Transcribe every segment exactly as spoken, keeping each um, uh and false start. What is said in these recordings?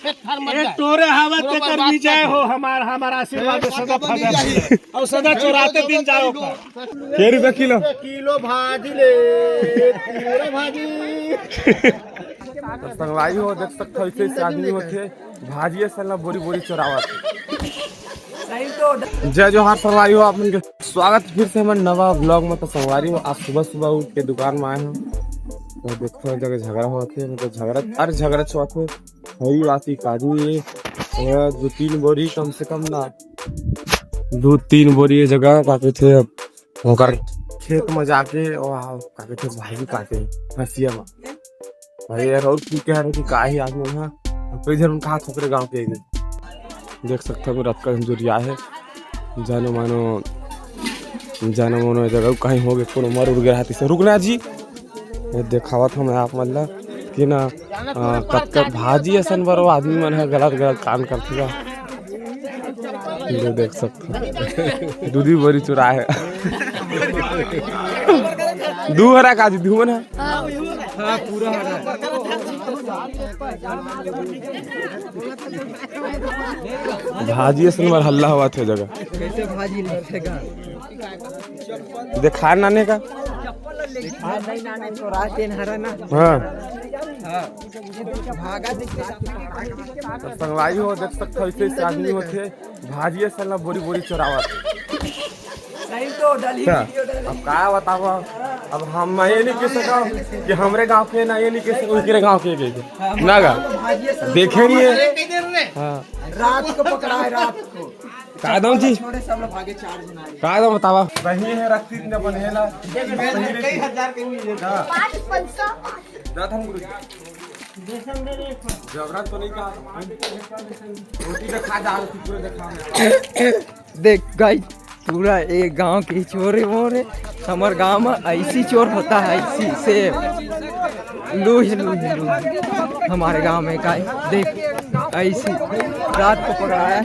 ए, तोरे हावत तेकर विजय हो, हमार, हमार आशीर्वाद सदा फगत। और सदा चोराते दिन जाओ का। के रुपया किलो? किलो भाजी ले, पूरा भाजी। तो संगवारी हो, देख सकते हो, ऐसे ऐसे आदमी होते, भाजी असन ला बोरी बोरी चोरावत। जय जोहार संगवारी हो, आप मन के स्वागत फिर से हमर नवा vlog में। तो संगवारी हो, आज सुबह सुबह उठ के दुकान में आए हो, तो देखो जगह झगड़ा होते, मतलब झगड़ा, अरे झगड़ा छुआते, हरी बात ही काजू ये, ये दो तीन बोरी कम से कम ना, दो तीन बोरी ये जगह काटे थे। अब ओकर खेत में जाके, ओ, का कहते, भाई काटे हंसिया में। भाई यार, और की कह रहे कि का ही आदमी है, कई जन कहा थोकरे गांव के ही। देख सकते हो, रतका झंझुरिया है, जानो मानो, जानो मानो जगह कहीं हो गए, कोनो मर उड़ गया हाथी से। रुकना जी, ये देखावत हम आप मतलब कि ना, अ, कतका भाजी असन बरो आदमी मन ह गलत गलत काम करथे गा। ये देख सकते हो। दूधी बरी चुरा है। दू हरा काजी, दू मन ह। हाँ, पूरा हरा। भाजी असन बर हल्ला होवत हे जगह। कैसे भाजी लेथे गा? देखा नाने का? देखा नहीं नाने, चोरा के हरा ना। हाँ। हाँ। भागा दिखते। तो संगवारी हो, देख सकते हो, ऐसे ऐसे आदमी होते, भाजी असन ला बोरी बोरी चोरावत। नहीं तो डली अच्छा, video डली। अब का बताओ, अब हम ये नहीं कह सका कि हमरे गांव के ना, ये नहीं कह सका उनके गांव के, के, के। हाँ, ना गा। भाजी असन देखे नहीं है। हाँ। रात को पकड़ा है, रात को। का दऊं जी? छोड़े, सब लोग भागे, चार जन आए। का दऊं बतावा? सही है, रखती न बनेला। कई हजार के मिले। हाँ। पाँच, पाँच सौ। दादा हम गुरु जी। जबरन तो नहीं कहा। रोटी तो खा जा, रोटी पूरा देखा। देख गाइस, पूरा एक गांव के चोर है वो रे। हमर गांव में ऐसी चोर होता है, ऐसी से लूज लूज लूज। हमारे गांव में का है, देख ऐसी रात को पकड़ाया है।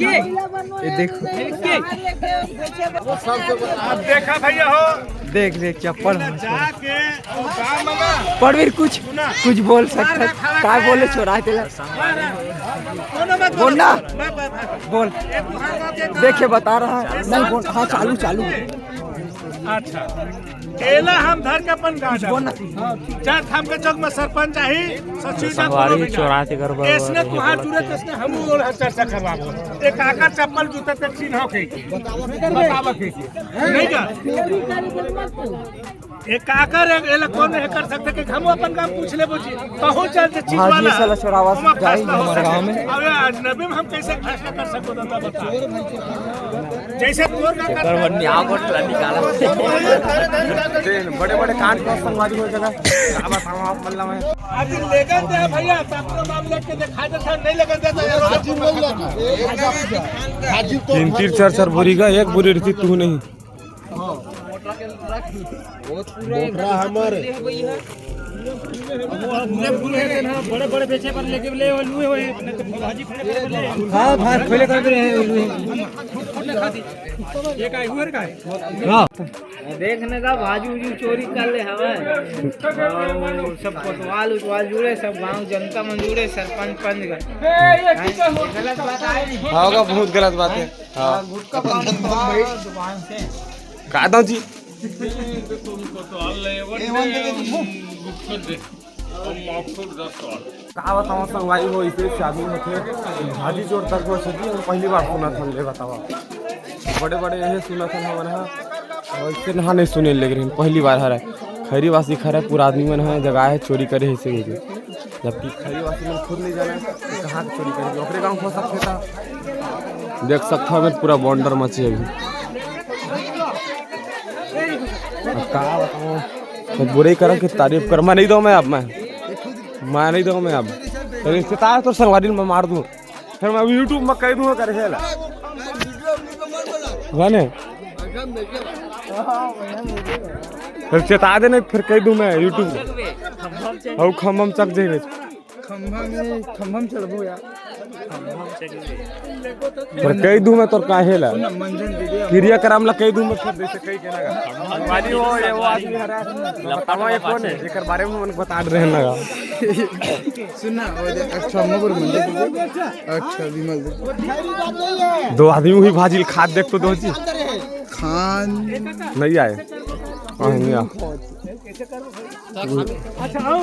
ये देखो, अब देखा भैया हो, देख देख चप्पल हम जाके परवीर कुछ, कुछ बोल सकते हैं? का बोले चोरा देला? बोल ना, बोल। देखे बता रहा है। नहीं बोल, हाँ, चालू, चालू। अच्छा, एला हम धर के अपन गांव बोल ना। चार धाम के चौक में सरपंच आही, सचिव सा संगवारी कोनो भी चोरा के घर पर ऐसने तुहार जुरे तैसने हम वो चर्चा करवाबो। एक आकर चप्पल जूता तक चिन्ह हो के बतावा के नहीं का? एक आकर एक एला कौन है कर सकते कि हम अपन काम पूछ लेबो जी। कहूं चल से चीज वाला साला चोरावा जाई हमारे गांव में। अबे अजनबी में हम कैसे फैसला कर सको दादा बता। जैसे तोर का कर बड़े बड़े कांड को संगवारी हो जगह। अब बताओ आप मल्ला में। आज लेकर दे भैया, सबको मामले के दिखा दे सर, नहीं लेकर दे तो यार। तीन तीन चार चार बोरी का एक बोरी रहती तू नहीं। मोटरा हमारे। बड़े बड़े बेचे पर लेके ले हुए हुए। हाँ भाई, खोले कर रहे हैं। ये का हुआ का? हाँ। देखने का भाजू उजू चोरी कर ले हवे। और सब कोतवाल उतवाल जुड़े, सब गांव जनता मन जुड़े, सरपंच पंच गण। गलत बात है। हाँ, बहुत गलत बात है। हाँ। गुटखा पान खा दुकान से। का दऊं जी? का बताओ संगवारी हो, इसे शादी होथे, भाजी चोर तक हो सकी, हम पहली बार सुना था, ले बतावा। बड़े बड़े यही सुना था हमन हा, और इससे नहा नहीं सुने लेकिन पहली बार हरा। खैरी वासी खरा पूरा आदमी मन है, जगह है चोरी करे है इसे। जबकि खरी वासी मन खुद नहीं जाने कि कहाँ के चोरी करेंगे, ओकरे गाँव हो सकते था। देख सकता हूँ, पूरा बवंडर मची अभी। अब का बताऊँ, मैं बुराई करब कि तारीफ करब, मैं नहीं दऊँ मैं अब, मैं, मैं नहीं दऊँ मैं अब। तो रिश्तेदार तो संगवारी में मार दूँ। फिर मैं YouTube में कह दूंगा करे हेला। जाने। फिर चेता दे, नहीं फिर कह दूं मैं YouTube में। हऊ खम्भम चक जेबे। खम्भा में, खम्भा में चलबो यार। पर कह दूं मैं तोर काहे ला। सुन ना, मंजन दे दे। क्रियाक्रम ला कह दूं मैं फिर जैसे कह के ना। वाली वो, ये वो आदमी हरा। बतावा ये कौन है? एकर बारे में मन बता रहे हैं ना। सुन ना, वो दे, अच्छा, मगर मन दे, अच्छा, विमल दे। दो आदमी वही भाजी खात देख तो दो जी। खान नहीं आए। हाँ, नहीं आ। अच्छा, आओ।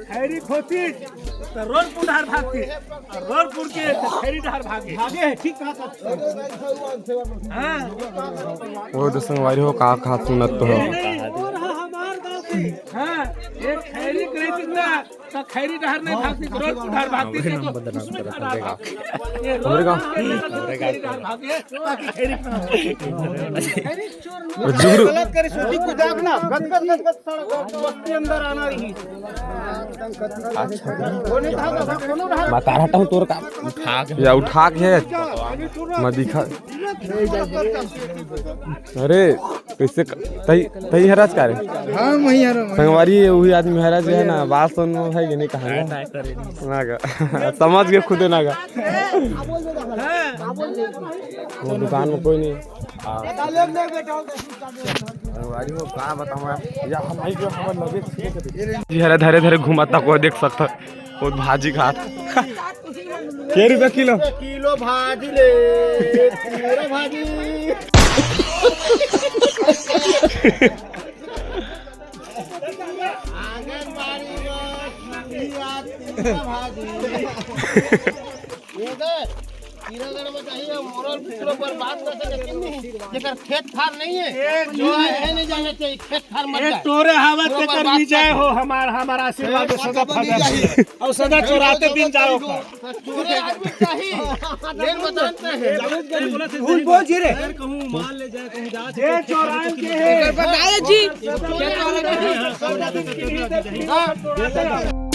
खैरी खोती तो रोलपुर डहर भागती, और रोलपुर के तो खैरी डहर भागे। भागे है, ठीक कहा था। हाँ। वो तो संगवारी हो, का खात सुनत तो हो। नहीं, नहीं। हाँ, एक खैरी करी थी ना, तो खैरी डहर नहीं भागती, रोलपुर डहर भागती थी, तो उसमें खड़ा था। ये रोलपुर के तो खैरी डहर भागे, बाकी खैरी कहाँ भागे? जुगरू। गलत करे, सोची कुदाक ना, गदगद, गदगद सड़क, बस्ती अंदर आना रही। अच्छा। वो नहीं था, तो कोनो डहर। मैं कह रहा हूँ, तोर का उठा के। या उठा के है। मैं दिखा। अरे, कैसे क-, तही, तही हराज का रे? हाँ, वही हरा, वही। संगवारी, वही आदमी हराज है ना, बात सुन में भाई के नहीं कहा। ना का। समझ के खुदे ना का। वो दुकान में कोई नहीं। संगवारी हो, का बताऊं यार? या हम आई जो हमर लगे जी हरा धरे धरे घुमाता को देख सकता। वो भाजी खात। के रुपया किलो? किलो भाजी ले, पूरा भाजी। आंगनबाड़ी में पूरा भाजी। ये दे, तीरागढ़ में कहीं हम मोरल कुकरो पर बात कर सकते नहीं, जेकर खेत खार नहीं है, ये जो है, है नहीं जाना चाहिए, खेत खार मत एक जाए। तोरे हावत पूरा तेकर बर्बाद विजय कर हो, हमार, हमार आशीर्वाद हो, सदा फल रहे। और सदा चुराते दिन जाओ का। तोरे आदमी चाहिए। लेन बदलते हैं। बोल, बोल जी रे। कहूँ माल ले जाए, कहूँ जा। ये चौरान के है। बताए जी। सदा दिन की नींद है, हाँ।